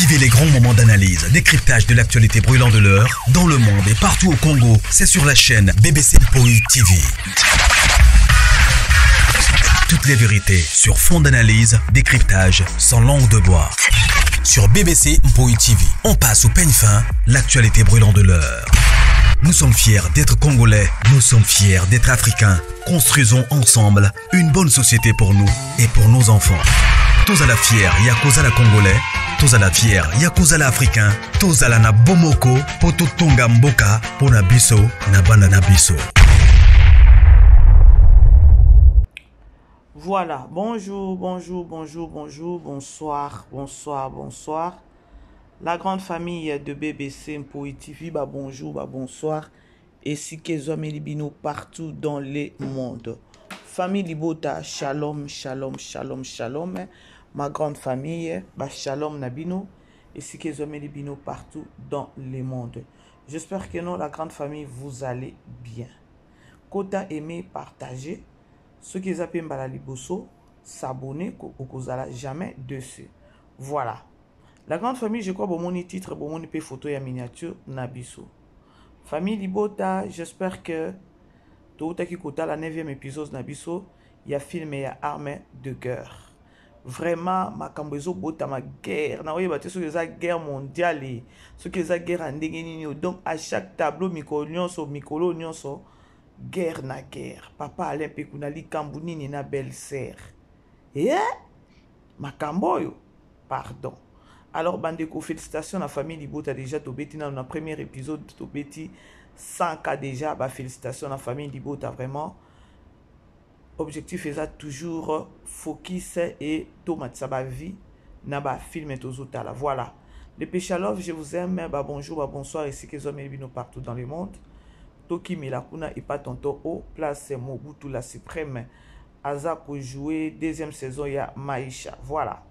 Vivez les grands moments d'analyse, décryptage de l'actualité brûlante de l'heure, dans le monde et partout au Congo. C'est sur la chaîne BBC Mpoi TV. Toutes les vérités sur fond d'analyse, décryptage, sans langue de bois. Sur BBC Mpoi TV, on passe au peigne fin l'actualité brûlante de l'heure. Nous sommes fiers d'être Congolais, nous sommes fiers d'être Africains. Construisons ensemble une bonne société pour nous et pour nos enfants. Tous à la fière, Yakuza la Congolais, tous à la fière, Yakuza la Africain, tous à la na Bomoko, Poto Tonga Mboka, Pona Biso, na Bana na Biso. Voilà, bonjour, bonjour, bonjour, bonjour, bonsoir, bonsoir, bonsoir. La grande famille de BBC Mpoi TV, bah bonjour, bah bonsoir. Esika ezwameli bino partout dans le monde. Famille Libota, shalom, shalom, shalom, shalom. Ma grande famille, bah shalom na bino. Esika ezwameli bino partout dans le monde. J'espère que non, la grande famille, vous allez bien. Kota aimer, partager. Soki eza pe mbala liboso, s'abonner, okozala jamais dessus. Voilà. La grande famille, je crois, bomoni titre, bomoni pe photo ya miniature na biso. Famille Libota, j'espère que toutaki kotala 9e épisode na biso ya film ya Arme de guerre. Vraiment makambo ezobotama guerre na oyeba te soki eza guerre mondiale, soki eza guerre ya ndenge nini. Donc à chaque tableau mikolo nyonso, mikolo nyonso guerre na guerre. Papa Alain pe kuna likambo nini na belle sœur. Eh? Makambo oyo pardon. Alors bandeko, félicitations na famille Libota. Déjà tobeti nano na premier épisode, tobeti 100K déjà. Ba félicitations na famille Libota, vraiment. Objectif eza toujours focus et tomatisa ba vie na ba film tozotala. Voilà. Les Péchalov, je vous aime. Ba bonjour, ba bonsoir, ici que zomeli bino partout dans le monde. Tokimela kuna et pas tonton O, place Mobutu la suprême. Aza ko jouer deuxième saison ya Maisha. Voilà.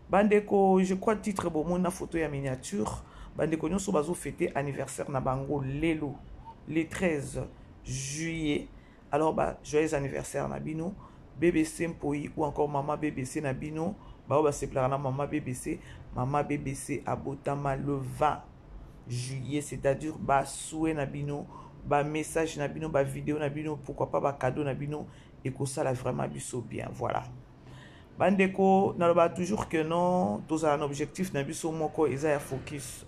Bandeko, je crois titre bomona photo ya miniature. Bandeko nyonso bazo fêter anniversaire na bango lelo le 13 juillet. Alors ba joyeux anniversaire na bino BBC Mpoi ou encore maman BBC na bino. Ba ba sepelaka na maman BBC. Maman BBC abotama le 20 juillet, c'est-à-dire ba souhait na bino, ba message na bino, ba vidéo na bino, pourquoi pas ba cadeau na bino et que ça la vraiment biso bien. Voilà. Bandeko, naloba toujours que non, tozala un objectif na biso moko eza ya focus.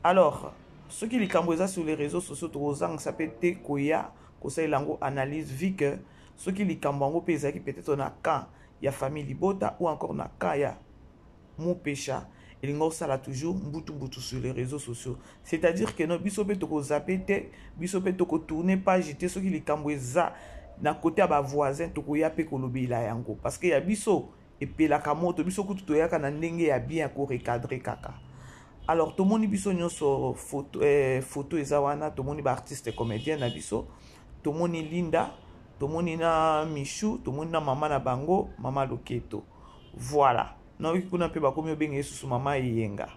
Alors, ce qui likambo eza sur les réseaux sociaux tozangisa pe te koya kosalela yango analyse, vu que soki likambo yango pe ezalaki peut-être na camp ya famille Libota ou encore na camp ya Mupesha, elinga osala toujours mbutu mbutu sur les réseaux sociaux. C'est-à-dire que non, biso pe toko zapper te, biso pe toko tourner page te, soki likambo eza na côté ya ba voisin tokoya pe kolobela yango, parce que ya biso epelaka moto, biso kutu toyaka na ndenge ya bien ko recadrer kaka. Alors tomoni biso nyonso photo eza wana, tomoni ba artiste comédien na biso, tomoni Linda, tomoni na Michou, tomoni na mama na bango, mama Loketo. Voilà. Nayoki kuna mpe bakomi obenga ye susu mama Eyenga.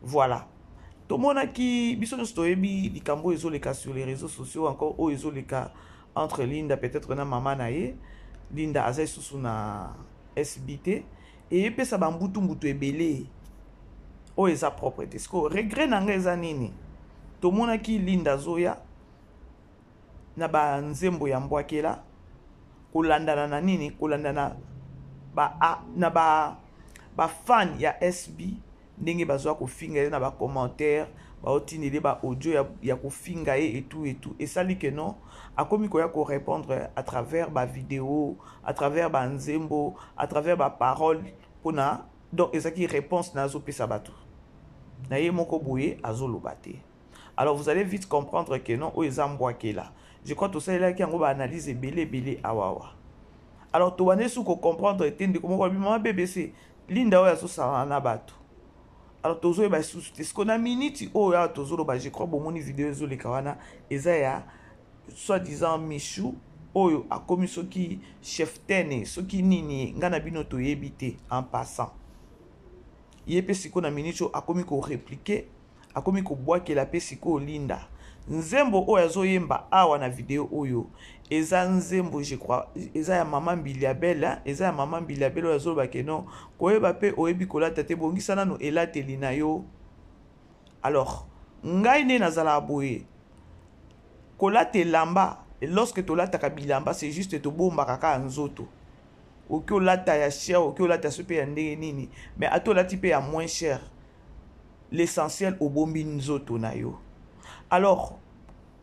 Voilà. Tomonaki biso nyonso toyebi likambo oyo ezoleka sur les réseaux sociaux, encore oyo ezoleka entre Linda peut-être na mama na ye. Linda aza lisusu na SBT et epesa ba mbutu mbutu ebele oyo eza propre te. Siko regret na ngai eza nini? Tomonaki Linda azoya na ba nzembo ya mbwakela kolandana na nini? Kolandana ba, a, na ba, ba fan ya SB ndenge bazwa kofinga ye na ba commentaire, baotindele ba audio ya kofinga ye et tout et tout. Esali que non, akomi koya ko répondre à travers ba vidéo, à travers ba nzembo, à travers ba parole pona donc ezaki réponse na azopesa bato. Na ye moko boye azoloba te. Alors vous allez vite comprendre que non, oyo eza mbwakela. Je crois que tosalelaki yango ba analyse ebele ebele awawa. Alors tobande su ko comprendre te ndeko moko alobi mama BBC Linda oyo azosala na bato. Alors tozoyeba lisusu te. Siko na minute oyo awa tozoloba, je crois bomoni vidéo ezoleka wana eza ya soi-disant Michou oyo akomi soki chef tene soki nini nga na bino toyebi te en passant. Ye pe siko na minute oyo akomi ko répliquer, akomi kobwakela pe sikoyo Linda. Nzembo oyo azoyemba awa na video oyo eza nzembo, je crois, eza ya mama Mbilia Bel, hein? Eza ya mama Mbilia Bel oyo azoloba ke non, koyeba pe oyebi kolata te, bongisa nanu elateli na yo. Alors ngai nde nazalaka boye, kolata elamba, lorsque tolataka bilamba, c'est juste tobombaka kaka nzoto. Oki olata ya cher, oki olata so pe ya ndenge nini, mais ata olati pe ya moins cher, l'essentiel obombi nzoto na yo. Alors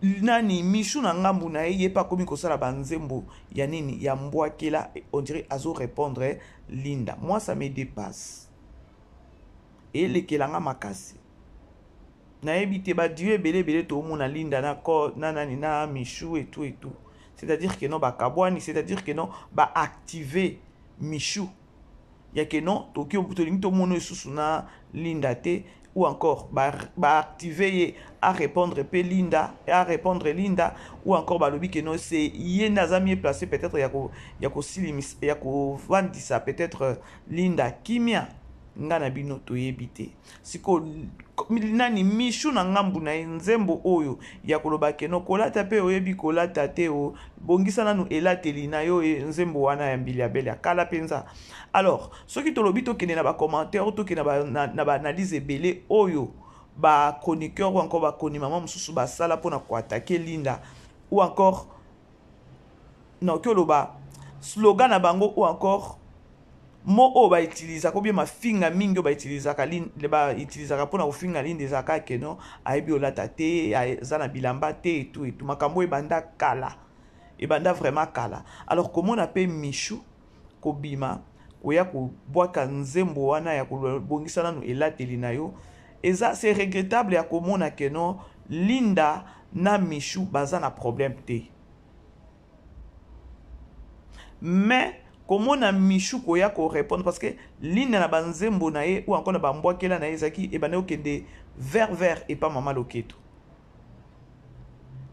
nani Michou na ngambu na ye, ye pe akomi kosala ba nzembo ya nini ya mbwakela, on dirait azo répondre Linda. Moi ça me dépasse, elekela nga makasi. Nayebi te ba dieu ebele ebele toomona Linda na ko, na nani na Michou et tout et tout. C'est-à-dire que non bakabwani, c'est-à-dire que non ba activer Michou ya que non toki tolingi tomona lisusu na Linda te, ou encore ba activer ye à répondre pe Linda, à répondre Linda, ou encore balobi que non c'est ye nde aza mieux placé peut-être ya ko, ya kosilimisa, ya kovandisa peut-être Linda kimia. Nga na bino toyebi te. Siko nani Michou na ngambu na ye nzembo oyo ya koloba ke no kolata pe oyebi kolata te, o bongisa nanu elateli na yo, e nzembo wana ya Mbilia Bel ya kala penza. Alors soki tolobi tokende na ba commentaire, tokende na ba analyse ebele oyo ba chroniqueur ou encore ba chroni mama mosusu basala mpona koatake Linda, ou encore nakoki oloba slogan na bango, ou encore mot oyo bautilisaka, ou bien mafinga mingi oyo bautilisaka, bautilisaka mpona kofinga Linda, ezalaka ke non ayebi olata te, aza na bilamba te et tout et tout. Makambo oyo ebanda kala, ebanda vraiment kala. Alors komona pe Michou kobima koya kobwaka nzembo wana ya kobongisa nanu elateli na yo, eza c'est regrettable ya komona ke non Linda na Michou baza na problème te. Mais komona Michou koya ko répondre, parce que Linda na ba nzembo na ye ou encore na ba mbwakela na ye ezalaki ebandaki kokende vers vers epa mama Loketo.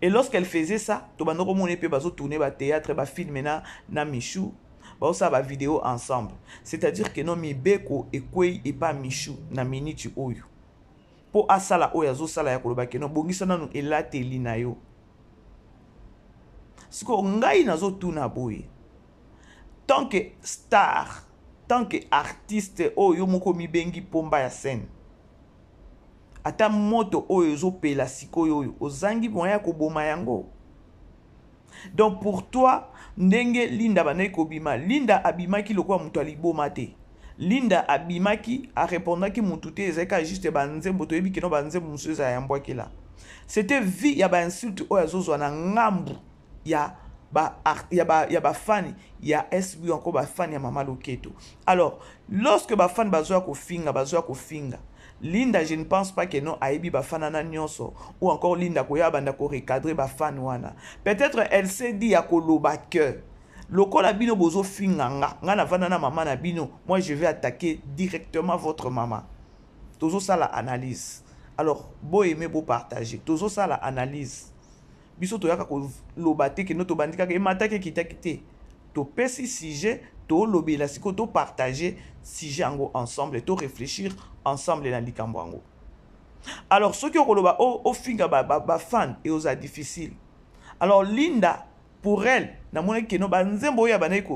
Et lorsqu'elle faisait ça, tobanda komona ye pe bazo tourner ba théâtre, ba film na Michou, baosala ba vidéo ensemble. C'est-à-dire que non mibeko ekwei epa Michou na minute oyo. Po asala oyo azosala ya koloba ke non bongisa nanu elateli na yo. Siko ngai nazotuna boye, tant que star, tant que artiste oyo yo moko mibengi pomba ya scène, ata moto oyo ezopela sikoyo oyo ozangi moyen ya koboma yango. Donc pour toi ndenge Linda bandaki kobima, Linda abimaki lokola moto aliboma te. Linda abimaki, arépondaki mutu te, ezalaki kaka juste ba nzembo, toyebi kino ba nzembo mosusu ezala ya mbwakela. C'était vie ya ba insulte oyo azozwa na ngambu ya ba art, ya ba, ya ba fan ya SB, encore ba fan ya Mama Loketo. Alors, lorsque ba fan bazoya kofinga, bazoya kofinga, Linda, je ne pense pas que non ayebi ba fan na nyonso, ou encore Linda koya banda ko recadrer ba fan wana. Peut-être elle s'est dit ya koloba que lokola bino bozo finga nga, nga na vanda na mama na bino, moi je vais attaquer directement votre maman. Tozo sala analyse. Alors, bo aimer, bo partager. Tozo sala analyse. Biso toyaka koloba te ke no tobandi kaka emataki ekitaki te. Topesi sujet, tolobela sikoyo, to partager sujet yango ensemble, to réfléchir ensemble na likambo yango. Alors soki okoloba ofinga ba fan et oza difficile. Alors Linda pour elle namonaki ke no ba nzembo oyo abandaki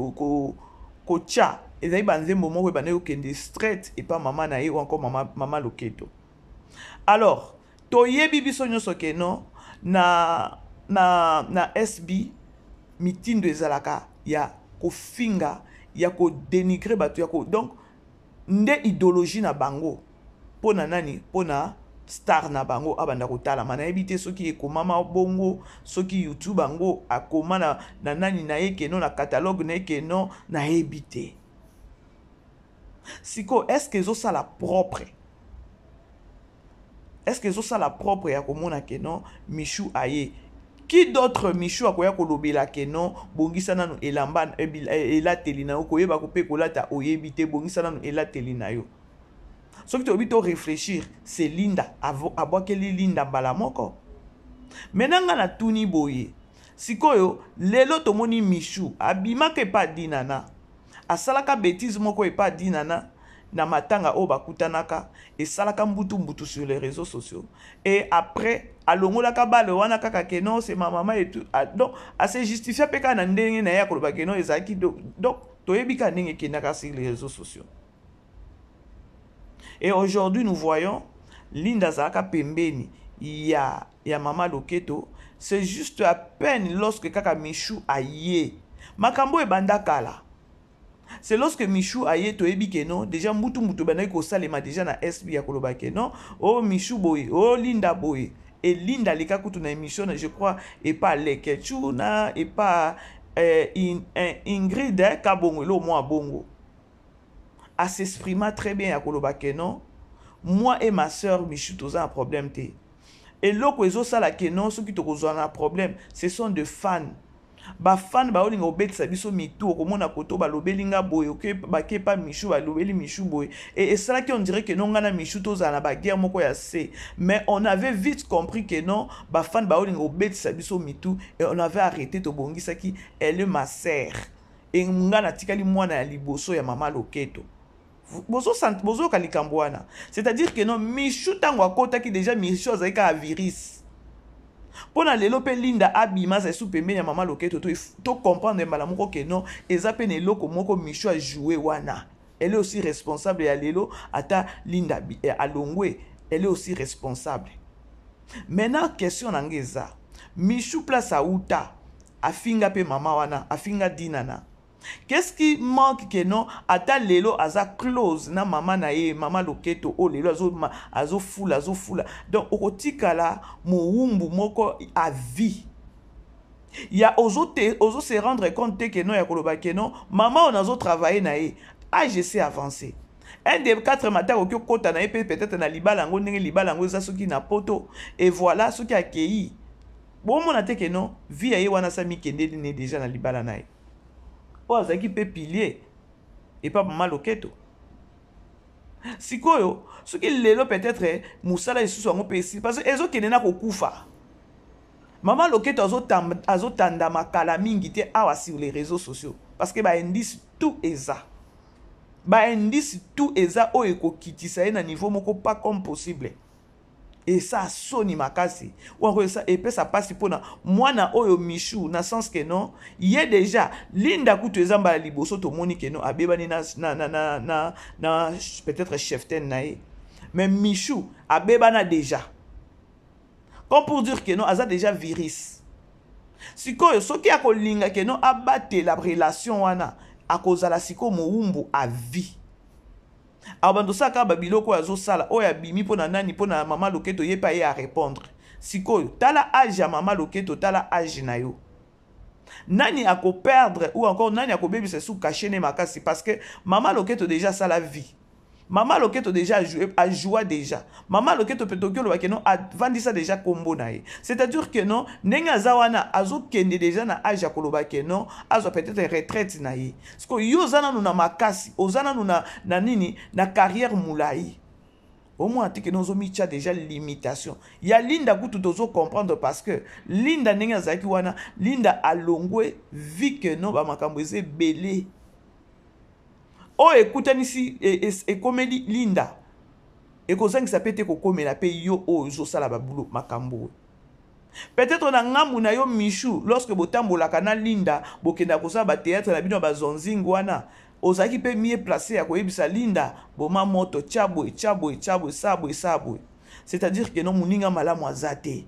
kotya ezali ba nzembo moko ebandaki kokende straight epa mama na ye ou encore mama Loketo. Alors toyebi biso nyonso ke no na SB mitindo ezalaka ya kofinga, ya kodénigrer bato, ya ko, donc nde idéologie na bango pona nani, pona star na bango abanda kotalama. Nayebi te soki ekomama bongo, soki YouTube yango akoma na nani na ye ke no, na catalogue na ye ke no, nayebi te. Siko est-ce que ezosala propre? Est-ce que ezosala propre ya komona ke non Michou aye? Qui d'autre Michou akoya kolobela ke non bongisa nanu elamba, elateli na yo, koyeba ko pe kolata oyebi te, bongisa nanu elateli na yo. Soki toyebi to réfléchir, c'est Linda abwakeli Linda mbala moko. Maintenant nga natuni boye, sikoyo lelo tomoni Michou abimaka epa Dinana, asalaka bêtise moko epa Dinana. na matanga oyo bakutanaka esalaka mbutu mbutu sur les réseaux sociaux et après alongolaka bale wana kaka ke non, c'est ma maman et tout. Ah, donc ase justifia mpe kaka na ndenge na ye ya koloba ke non, ezalaki. Donc toyebi kaka ndenge ekendaka sur les réseaux sociaux. Et aujourd'hui, nous voyons Linda azalaka pembeni ya mama Loketo. C'est juste à peine lorsque kaka Michou aye, makambo ebanda kala. C'est lorsque Michou aye, toyebi ke non, déjà mutu mutu bandaki kosalema déjà na sb ya koloba ke non, o oh, Michou boye, o oh, Linda boye. Et Linda aleka kutu na émission, je crois, epa Lekechu na epa Ingrid Kabongo, elo mwa bongo as'exprima très bien ya koloba ke non, moi et ma sœur Michou toza na problème te. Eloko ezosala ke non, soki tokozwa na problème, ce sont de fans. Bafans baolinga kobetisa biso mitu. Okomona koto balobeli nga boye, bakepa Michou, balobeli Michou boye. E esalaki on dirait ke non, nga na Michou tozala na baguerre moko ya se. Mais on avait vite compris ke non, bafans baolinga kobetisa biso mitu et on avait arrêté, tobongisaki. Elle est ma sœur e nga natikali mwana ya liboso ya mama Loketo. Bozoyoka likambo wana? C'est-à-dire que non, Michou ntango akotaki déjà, Michou azalaki kaka virus. Mpo na lelo mpe Linda abima, azali su pembeni ya mama Loketo, tocomprendre mbala moko ke non, eza mpe na eloko moko Michou ajoue wana. Elle est aussi responsable ya lelo. Ata Linda alongwe, elle est aussi responsable. Maintenant, question na nga eza: Michou, place auta afinga mpe mama wana, afinga Dinana, qu'est-ce qui manque ke non, ata lelo aza close na mama na ye, mama Loketo, oyo lelo azofula, azofula? Donc okotikala mowumbu moko à vie ya ozo se rendre compte te ke non, ya koloba ke non, mama oyo nazotravaille na ye, âge ese avancé, un des quatre matin akoki okɔta na ye mpe peut-être na libala yango, ndenge libala yango eza soki na poto. Et voilà, soki akei, bomona te ke non, vie ya ye wana asa mikendeli ne déjà na libala na ye oyo azalaki mpe pilier epa mama Loketo. Sikoyo soki lelo peut-être mosala lisusu yango mpe esili, parce que ezokende na kokufa, mama Loketo azotanda kala mingi te awa sur les réseaux sociaux, parce que baindice tout eza, baindice tout eza oyo ekokitisa ye na niveau moko pas comme possible. Esa soni makasi wango, esa epesa mpasi mpona mwana oyo Michou, na sens ke non, ye déjà Linda kutu eza mbala liboso tomoni ke non, abebani na peut-être cheftaine na ye. Mais Michou abebana déjà, comme pour dire ke non, aza déjà virus. Sikoyo soki akolinga ke non, abatela relation wana, akozala sikoyo mowumbu à vie. Abanda osala kaka babiloko oyo azosala, oyo abimi mpo na nani? Mpo na mama Loketo. Ye mpe aye arépondre. Sikoyo tala âge ya mama Loketo, tala âge na yo. Nani akoperdre ou encore nani akobebisa su cachet ne makasi? Parce que mama Loketo déjà asala vie, mama Loketo déjà ajoua déjà, mama Loketo mpe toki olobaki non, avandisa déjà nkombo na ye. C'est-à-dire que non, ndenge aza wana, azokende déjà na âge ya koloba ke non, azwa peut-être retraite na ye. Sikoyo yo oza nanu na makasi, oza nanu na nini, na carrière molai. Omona te ke no, ozomitya déjà limitation. Ya Linda kutu tozocomprendre, parce que Linda ndenge azalaki wana, Linda alongwe vi ke no, bamakambo eza ebele oyo ekutanisi ekomeli Linda, ekozangisa mpe te kokomela mpe yo oyo ozosala babulo makambo oyo. Peut-être na ngambu na yo Michou, lorsque botambolaka na Linda, bokendaka kosala bathéâtre na bino ya bazonzingi wana, ozalaki mpe mieux placé ya koyebisa Linda: boma moto, tia boye, tia boye, tia boye, saa boye, saa boye. C'est-à-dire ke no, moninga malamu aza te,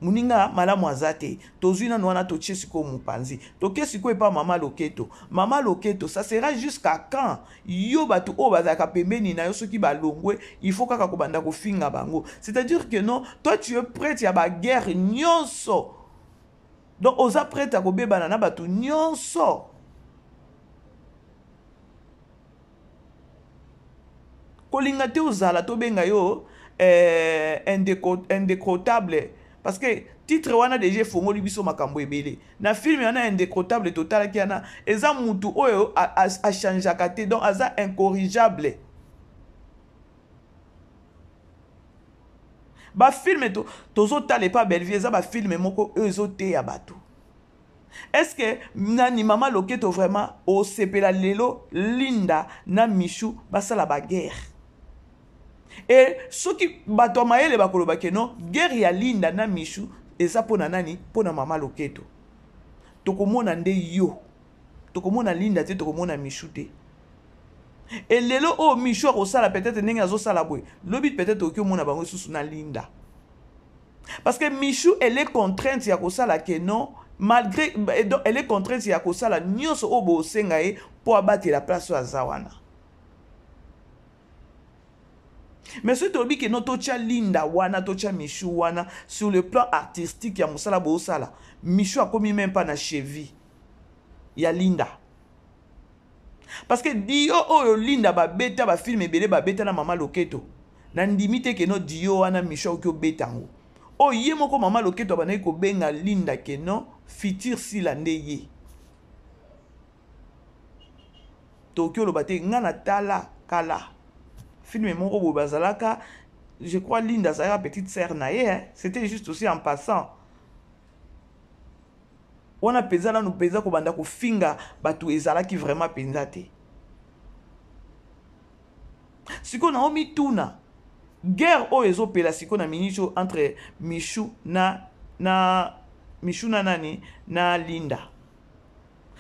moninga malamu aza te. Tozwi nanu wana, totie sikoyo mopanzi, toke sikoyo epa mama Loketo. Mama Loketo, ça sera jusqu'à quand? Yo bato oyo bazalaka pembeni na yo, soki balongwe, il faut kaka kobanda kofinga bango? C'est-à-dire que non, toi tu es prête ya baguerre nyonso, donc oza prête ya kobebana na bato nyonso. Kolinga te ozala tobenga yo indécrottable, parce que titre wana déjà efongoli biso makambo ebele na film wana indécrottable totalaki wana. Eza mutu oyo achangeaka te, donc aza incorrigeable. Bafilm tozotala epa Bellevie eza bafilm moko oyo ezoteya bato. Est-ce que nani mama Loketo vraiment osepela lelo Linda na Michou basala ba guerre? Et soki bato ya mayele bakoloba ke non, guerre ya Linda na Michou eza pona nani? Pona mama Loketo. Tokomona nde yo. Tokomona Linda te, tokomona Michou te. Et lelo oyo Michou akosala peut-être ndenge azosala boye, lobi peut-être okoki omona bango lisusu na Linda. Parce que Michou, elle est contrainte ya kosala ke non, malgré, donc, elle est contrainte ya kosala nyonso oyo bosenga ye po abatela place oyo aza wana. Mais soki tolobi ke non, totia Linda wana, totia Michou wana, sur le plan artistique ya mosala bosala, Michou akomi même pas na cheville ya Linda. Parce que dio oyo Linda babeta ba film ebele babeta na mama Loketo, na ndimi te ke non dio wana Michou akoki obeta yango. Oyo ye moko mama Loketo abandaki kobenga Linda ke non futur Sila nde ye. Tokoki oloba te nga na tala kala film moko boye bazalaka, je crois Linda azalaka petite sœur na ye, hein? C'était juste aussi en passant. Wana penza nanu penza kobanda kofinga bato ezalaki vraiment penza te. Sikoyo na omituna guerre oyo ezopela sikoyo na minute oyo entre Michou na, na Michou na nani na Linda.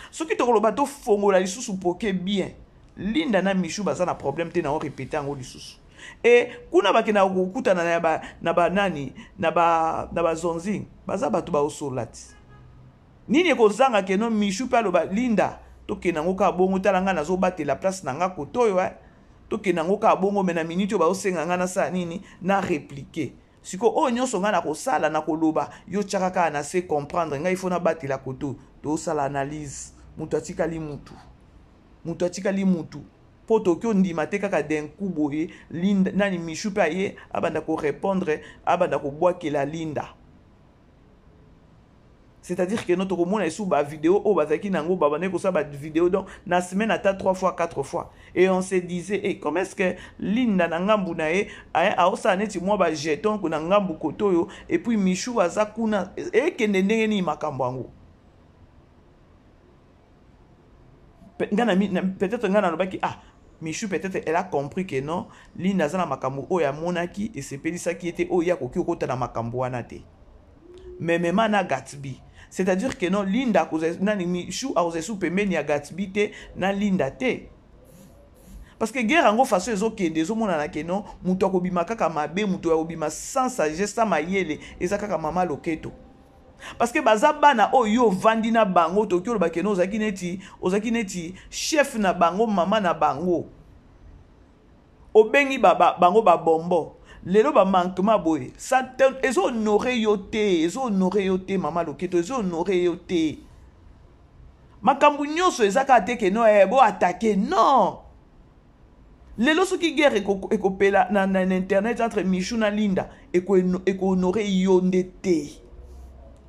Soki tokoloba tofongola lisusu poke bien, Linda na Michou baza na problème te, na o répéter yango lisusu. Et kuna bakendaka kokutana na ba, na ba nani, na ba, na ba zonzing, baza bato ba osola ti. Nini ekozanga ke no Michou pe aloba Linda, tokende yango kaka bongo, tala nga nazobatela place na nga kotoyo, eh. Tokende yango kaka bongo, mais na minute oyo bazosenga nga nasala nini, na répliquer. Siko oyo nyonso nga nakosala, nakoloba, yo tiaka kaka na se comprendre, ngai il faut nabatela koto. Tosala analyse, moto atikali mutu. Moto atikali mutu. Po toki ondima te kaka d'un coup boye, Linda, nani Michou pe aye, abanda ko répondre, abanda ko bwakela Linda. C'est-à-dire que non, tokomona lisusu ba vidéo oyo bazalaki nango, babandaki kosala ba vidéo, donc na semaine ata 3 fois, 4 fois. Et on se disait, hey, comment est-ce que Linda na ngambu na ye, hein, aosala neti mwa ba jeton na ngambu koto oyo, et puis Michou aza kuna, ekende ndenge nini makambo yango? Nga na mi, na, peut-être nga nalobaki, ah, Michou peut-être elle a compris que non, Linda aza na makambo oyo amonaki, esepelisaki ye te, oyo ye akoki kokota na makambo wana te. Mais mema na Gatsby. C'est-à-dire que non, Linda akoza, nani, Michou akoza sous pembeni ya Gatsby te, na Linda te. Parce que guerre yango façon ezokende, ezomonana que non, moto akobima kaka mabe, moto akobima sans sagesse, sans mayele, eza kaka mama Loketo. Parce que baza bana oyo yo ovandi na bango, toki oloba que non, ozalaki neti chef na bango, mama na bango. Obengi bango ba bonbon. Lelo ba manquement boye. Ça te, ezo honorer yo te, ezo honorer yo te, mama Loketo, ezo honorer yo te. Makambo nyonso eza kaka te que non, eh, bo attaquer, non. Lelo soki guerre ekopela na internet entre Michou na Linda, eko honorer yo nde te.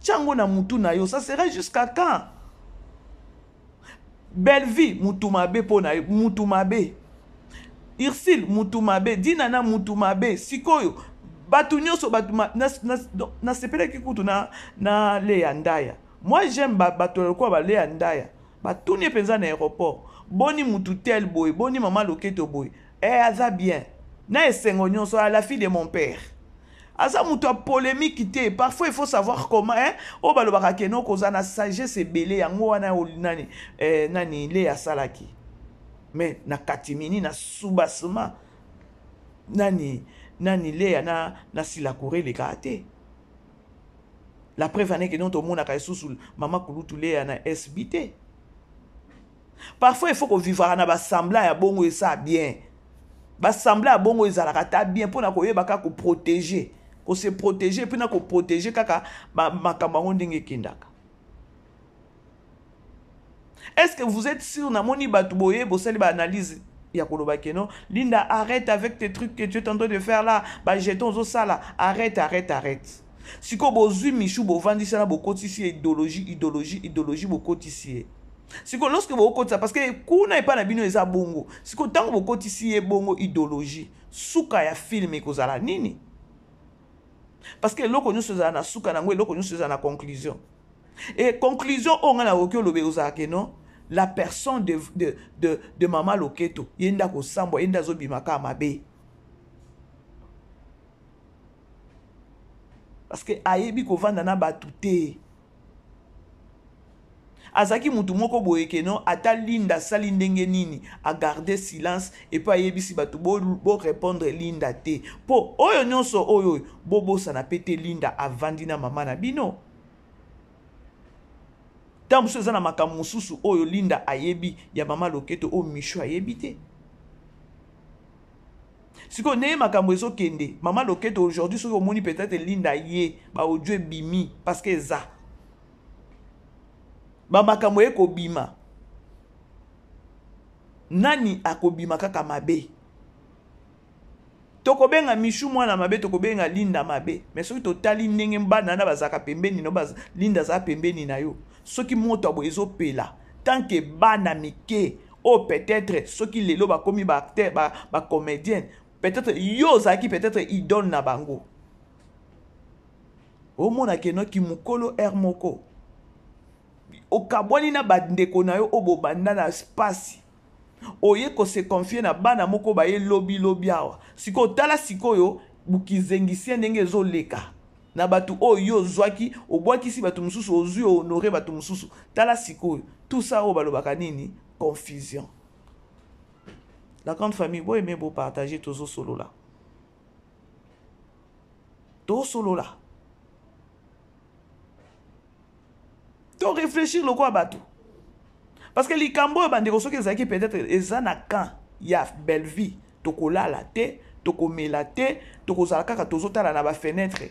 Tiango na mutu na yo, ça sera jusqu'à quand? Bellevue mutu mabe pona yo, mutu mabe. Ursule mutu mabe, Dinana mutu mabe. Sikoyo batu nyonso batu ma, na, na, donc, na sepelaki kutu na, na Léa Ndaya. Moi j'aime ba, bato lokola ba Léa Ndaya. Batuni penza na aéroport. Boni mutu tel boy, boni mama Loketo boy. Eh aza bien. Na esengo nyonso à la fille de mon père. Aza mutu a polémique te. Parfois il faut savoir comment, hein. O balobaka ke no koza na sagesse ebele yango wana o nani, eh, nani Léa salaki. Mais na katimini na soubassement nani, nani Léa na, na sila kouré le kate. La preuve en est que non to mona ka susu mama kulutu Léa na SBT. Parfois il faut qu'on vivra na ba semblant ya bongo et ça bien. Ba semblant ya bongo ezalaka ta bien pona koyeba kaka ko protéger, ko se protéger puis na ko protéger kaka ba makambo yango ndenge ekendaka. Est-ce que vous êtes sûr na moni batu boye bosali ba analyse ya koloba ke non Linda arrête avec tes trucs que tu es en train de faire là, ba jetons zo sala, arrête, arrête, arrête. Siko bozwi Michou bovandisa na bokotisi idéologie, idéologie, idéologie bokotisi ye. Siko lorsque bokotisa parce que kuna epa na bino eza bongo. Siko tango bokotisi ye bongo idéologie, suka ya film ekozala nini? Parce que eloko nyonso ezala na suka nango, eloko nyonso ezala na conclusion. Et conclusion oyo ngai nakoki oloba ekozala ke non, la personne de mama Loketo, ye nde akosambwa, ye nde azobima kaka mabe. Parce que ayebi kovanda na bato te. Azalaki mutu moko boye ke non, ata Linda asali ndenge nini, a garder silence et puis ayebisi bato bo répondre Linda te. Po oyo nyonso oyo oyo, bobosana pe te Linda avandi na mama na bino. Ntango mosusu eza na makambo mosusu oyo Linda ayebi ya mama Loketo oyo Michou ayebi te. Sikoyo ndenge makambo ezokende, mama Loketo aujourd'hui soki omoni peut-être Linda ye, ba audio ebimi parce que eza ba makambo ekobima, nani akobima kaka mabe? Tokobenga Michou mwana mabe, tokobenga Linda mabe. Mais soki totali ndenge bana na bazalaka pembeni no, Linda azala pembeni na yo, soki moto ya boye ezopela, tant que bana mike oyo peut-être soki lelo bakomi ba acteur, ba comédienne, peut-être yo ozalaki peut-être idole na bango. Omona ke noki mokolo heure moko okabwani na bandeko na yo oyo bobanda na spasi, oye ko se confier na bana moko baye lobi lobi awa. Sikoyo tala sikoyo bukizengisien ndenge ezoleka na bato oyo yo ozwaki, obwakisi bato mosusu, ozwi honoré bato mosusu. Tala sikoyo tout ça oyo balobaka nini? Confusion. La grande famille, bo aimer, bo partager, tozosolola. Tozosolola. To réfléchir lokola bato. Parce que likambo oyo bandeko soki ezalaki peut-être eza na camp ya Bellevue, tokolala te, tokomela te, tokozala kaka tozotala na ba fenêtre.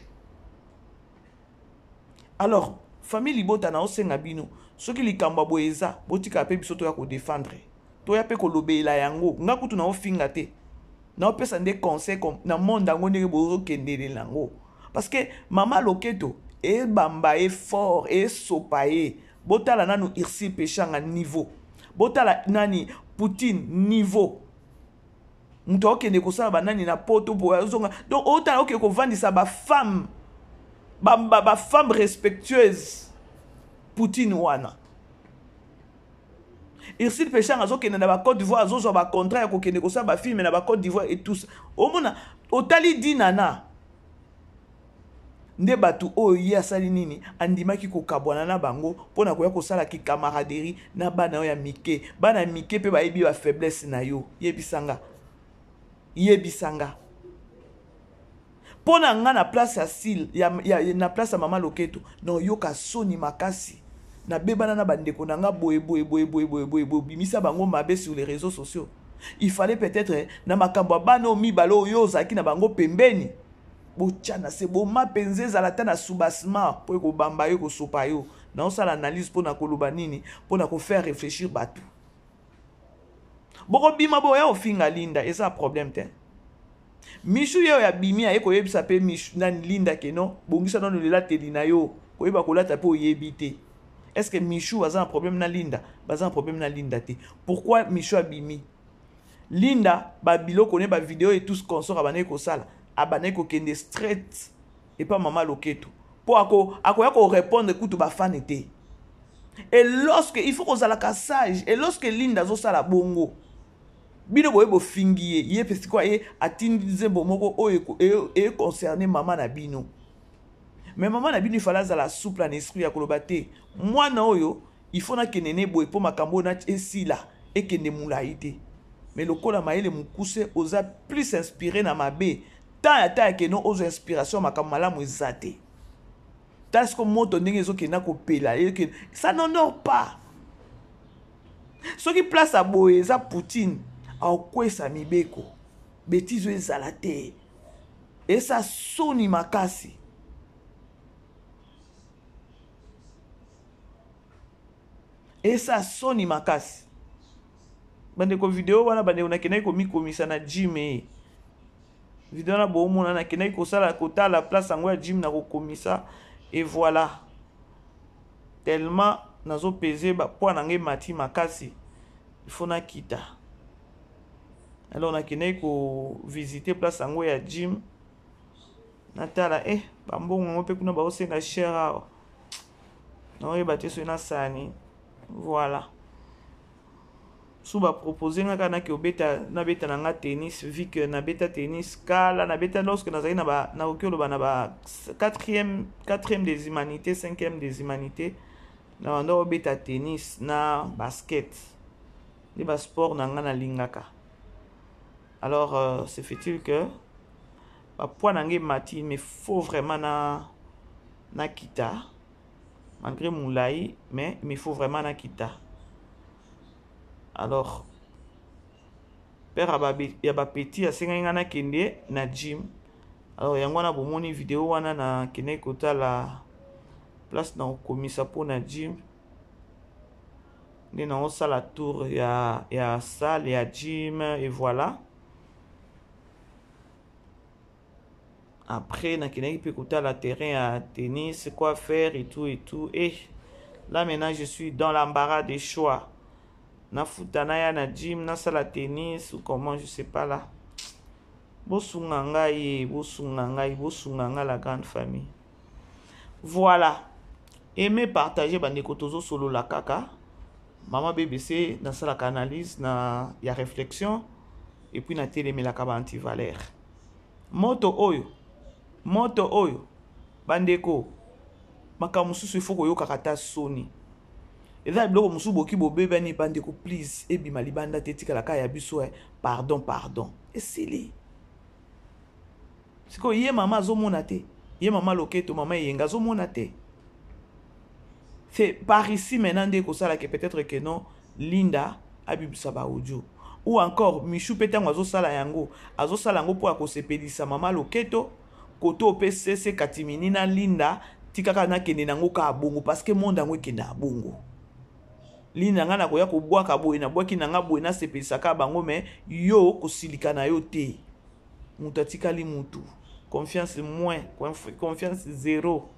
Alors, famille libota na osenga bino, soki likambo ya boye eza, botika pe biso toya ko défendre. Toya pe kolobela yango. Nga kutu na ofinga te. Na opesa nde conseil na monde yango ndenge bozokendele yango. Parce que mama Loketo ebamba ye fort, esopa ye. Botala nanu Irsi Peshanga niveau. Botala nani Poutine niveau. Mutu akende kosala banani na poto po azonga. Donc otala oke kovandisa ba femme, ba, ba, ba femme respectueuse Poutine wana. Ursule Peshanga azokende na ba Côte d'Ivoire, azozwa ba contrat ya kokende kosala ba film na ba Côte d'Ivoire et tout ça. Omona otali Dinana nde bato oyo ye asali nini, andimaki kokabwana na bango mpona koya kosala ki camaraderie na bana oyo ya mike. Bana ya mike mpe bayebi ba faiblesse na yo. Yebisanga, yebisanga mpo na nga na place ya sil, ya, ya, na place ya mama Loketo, na oyoka soni makasi. Nabebana na bandeko na nga boye, boye, boye, boye, boye, boye, boye, bimisa bango mabe sur les réseaux sociaux. Il fallait peut-être na makambo ya bana oyo mibale oyo ozalaki na bango pembeni, botya na se, boma mpenza ezala ata na soubassement mpo ekobamba yo, ekosopa yo. Naosala analyse mpo na koloba nini, mpo na kofaire réfléchir bato. Bokobima boya ofinga Linda, eza problème te. Michou ye oyo abimi aye koyebisa pe Michou na Linda ke non, bongisa nanu lilateli na yo, koyeba kolata pe oyebi te. Est-ce que Michou aza na problème na Linda? Baza na problème na Linda te. Pourquoi Michou abimi? Linda ba biloko ne ba vidéo et tout ce consort abandaki kosala, abandaki kokende straight epa mama Loketo po akoya ko répondre kutu ba fan te. Et lorsque il faut kozalaka sage, et lorsque Linda azosala bongo, bino boye bofingi ye, ye pe sikoyo ye atindi nzembo moko oyo e concerner mama na bino. Mais mama na bino il fallait azala souple en esprit ya koloba te, mwana oyo il faut nakende ne boye po makambo oyo na esila ekende molai te. Mais lokola mayele mokuse oza plus inspiré na mabe, tant ya ta ya keno ozo inspiration makambo malamu eza te. Tala siko moto ndenge ezokenda kopela, ekende, ça n'honore pas. Soki place ya boye eza Poutine, akokwesa mibeko. Bêtise oyo ezala te. Esa soni makasi. Esa soni makasi. Bandeko video wana bandeko nakendaki komikomisa na gym e. Video wana bomona nakendaki kosala kotala place yango ya gym na kokomisa et voilà. Tellement nazo peser ba poids na ngai mati makasi, il faut nakita. Alors nakendaki ko visiter place yango ya gym. Natala ba mbongo yango pe kuna baosenga cher awa. Naoyeba te soki nasala nini. Voilà. Su ba proposer nga kaka nake obeta nabeta na nga tennis vu que nabeta tennis kala nabeta lorsque nazalaki na ba nakoki oloba na ba 4e 4e des humanités 5e des humanités na banda obeta tennis na basket nde ba sport na nga nalingaka alors euh, se fait-il que ba poids na nga emati mais faut vraiment na nakita malgré molai mais il faut vraiment nakita alors père ya bapetit asengaki ngai nakende na gym alors yango wana bomoni video wana nakendaki kotala place na kokomisa mpo na gym nde naosala tour ya, ya salle ya gym et voilà Après, nakendaki mpe kotala terrain ya tennis, quoi faire et tout et tout. Et là maintenant, je suis dans l'embarras des choix. Nafuta naya na gym, nasala tennis ou comment, je sais pas là. Bosunga ngai, bosunga ngai, bosunga ngai la grande famille. Voilà. Aimez, partager bandeko tozosolola kaka. Maman BBC nasalaka analyse na ya réflexion et puis natelemelaka ba antivaleurs. Moto oyo moto oyo bandeko makambo mosusu ifo koyokaka ata soni eza na biloko mosusu boki bobebani bandeko please ebima libanda te etikala kaka ya biso eh. Pardon pardon esili sikoyo ye mama azomona te ye mama loketo mama eyenga azomona te c'est par ici maintenant nde ekosala ke peut-être que non Linda abibisa ba audio ou encore Michou pe tango azosala yango azosala yango mpo ya kosepelisa mama loketo koto pe sese katimini na Linda tikaka nakende nango kaka bongo parce que monde yango ekendaka bongo Linda ngai nakoya kobwaka boye nabwaki na ngai boye nasepelisa kaka bango mais yo kosilika na yo te moto atikali mutu confiance moins confiance zero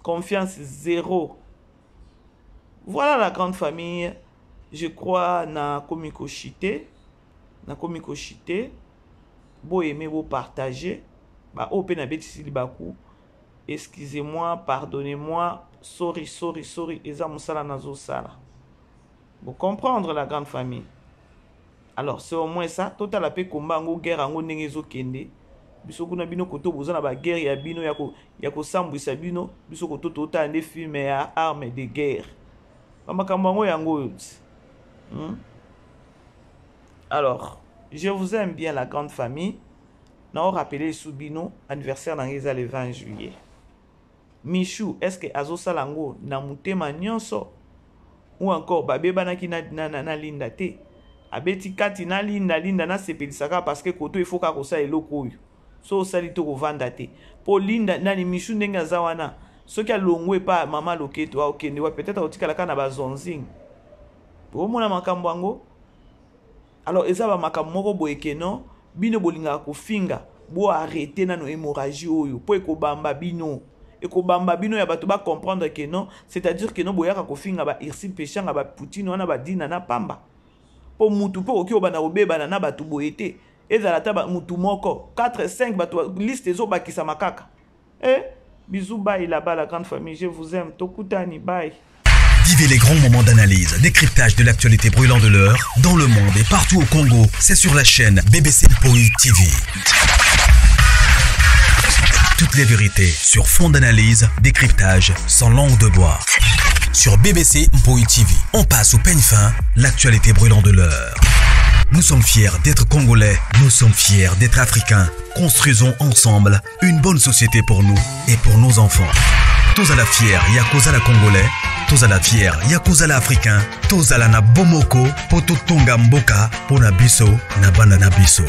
confiance zero Voilà la grande famille. Je crois na komi ko chiter. Na komi ko chiter. Bo aimer, bo partager. Ba oyo pe na betisi libaku. Excusez-moi, pardonnez-moi. Sorry, sorry, sorry. Eza musala nazo sala. Bo comprendre la grande famille. Alors c'est au moins ça. Totala pe combat yango guerre yango ndenge ezo kende. Biso kuna bino koto boza na ba guerre ya bino ya ko ya kosambwisa bino biso koto totala nde film ya arme de guerre. Ba makambo yango yango oyo. Alors, je vous aime bien la grande famille. Na rappeler sous bino anniversaire na eza le 20 juillet. Michou est ce que azosala yango na motema nyonso ou encore babebanaki na, na, na, na Linda te abeti kati na Linda Linda nasepelisaka parce que koto il faut kaka kosala eloko oyo so osali to kovanda te mpo Linda nani Michou ndenge aza wana soki alongwe epa mama loketo akokende wapi peut-être akotikala kaka na bazonzing omona makambo yango Alors eza ba makambo moko boye que non bino bolingaka kofinga bo arrêter nano hémorragie oyo po ekobamba bino ekobamba bino ya bato ba comprendre que non c'est-à-dire que non boyaka kofinga ba Ursule Peshanga ba Poutine wana ba Dina na pamba po mutu pe okoki obanda kobebana na bato boye te ezala ata mutu moko 4 5 bato liste ezobakisama kaka Eh, bisous bye là-bas la grande famille, je vous aime. Tokutani, bye. Vivez les grands moments d'analyse, décryptage de l'actualité brûlante de l'heure, dans le monde et partout au Congo. C'est sur la chaîne BBC Mpoi TV. Toutes les vérités sur fond d'analyse, décryptage, sans langue de bois. Sur BBC Mpoi TV, on passe au peigne fin l'actualité brûlante de l'heure. Nous sommes fiers d'être Congolais, nous sommes fiers d'être Africains. Construisons ensemble une bonne société pour nous et pour nos enfants. Tozala fier ya kozala Congolais, tozala fier ya kozala Africain, tozala na bomoko po totonga mboka po na biso na bana na biso.